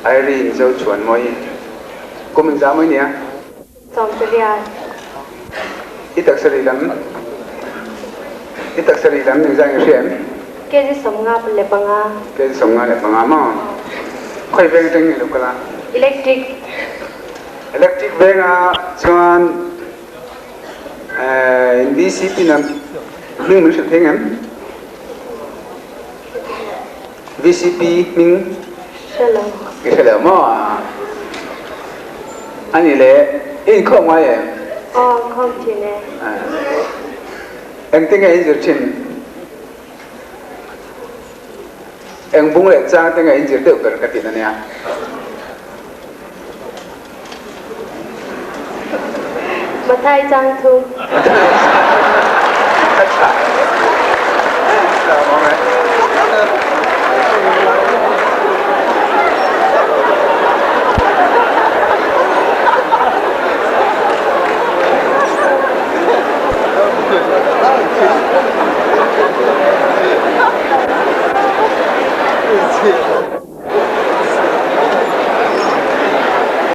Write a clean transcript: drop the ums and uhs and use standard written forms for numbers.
Irene Zochhuanmawii. Kum engzah mawi nia? 18. I taksa rih lam I taksa rih lam engzah nge hria em? Kg 55. Kg 55 maw? Khawi veng atang nge lo kal a? Electric. Electric vengah chuan in VCP na hming min hrilh thei ngem? VCP hming? Hre lo. I hre lo maw? A nih le, i inkhawm ngai em? Aw, inkhawm thin e. Engtin nge in zir thin? Eng bung leh chang te nge in zir deuh ber ka tihna nia. Mathai chang thum.